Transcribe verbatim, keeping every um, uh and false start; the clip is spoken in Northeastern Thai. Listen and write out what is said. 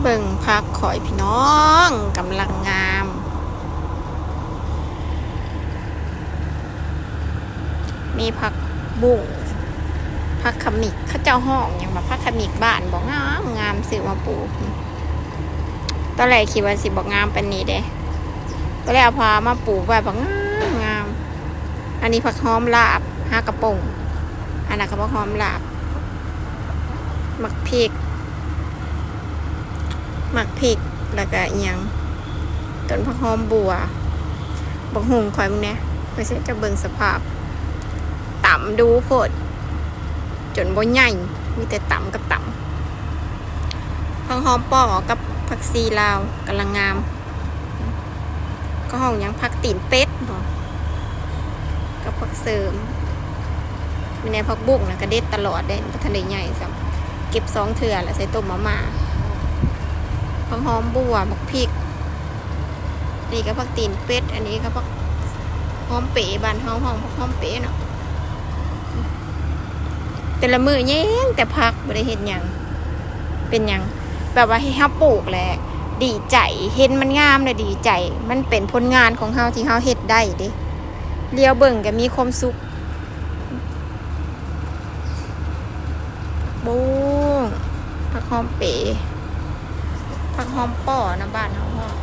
เบิ่งผักข่อยพี่น้อง กำลังงาม มีผักบุ้ง ผักขมิก เขาเจ้าฮ้องหยังว่าผักขมิกบ้านบ่ งามงาม ซื้อมาปลูก ตอนแรกคิดว่าสิบ่งามปานนี้เด้ ตอนแรกเอาพามาปลูกไว้ บักงามงาม อันนี้ผักหอมลาบ หากระป๋อง อันนั้นก็ผักหอมลาบ หมากพริก หมากพริก แล้วก็อิหยัง ต้นผักหอมบัว บักหุ่งข่อยมึงแหน่ ไปเสียจะเบิ่งสภาพ ต่ำดูโพด จนบ่ใหญ่ มีแต่ต่ำกับต่ำ ผักหอมป้อกับผักชีลาว กำลังงาม ก็ฮ้องหยัง ผักตีนเป็ดบ่ กับผักเสริม มีแหน่ ผักบุ้งนะ ก็เด็ดตลอดเด้ บ่ทันได้ใหญ่ซ้ำ เก็บสองเทื่อแล้วใส่ต้มมาม่า ผักหอมบัว หมากพริก นี่ก็ผักตีนเป็ด อันนี้ก็ผักหอมเป๋ บ้านเฮาฮ้องผักหอมเป๋เนาะ แต่ละมื้อแยงแต่ผัก บ่ได้เฮ็ดหยัง เป็นหยัง แบบว่าให้เฮาปลูกแหละ ดีใจ เห็นมันงามแล้วดีใจ มันเป็นผลงานของเฮาที่เฮาเฮ็ดได้เด้ เลียวเบิ่งก็มีความสุข ผักบุ้ง ผักหอมเป๋ ผักหอมป้อนะ บ้านเฮาฮ้อง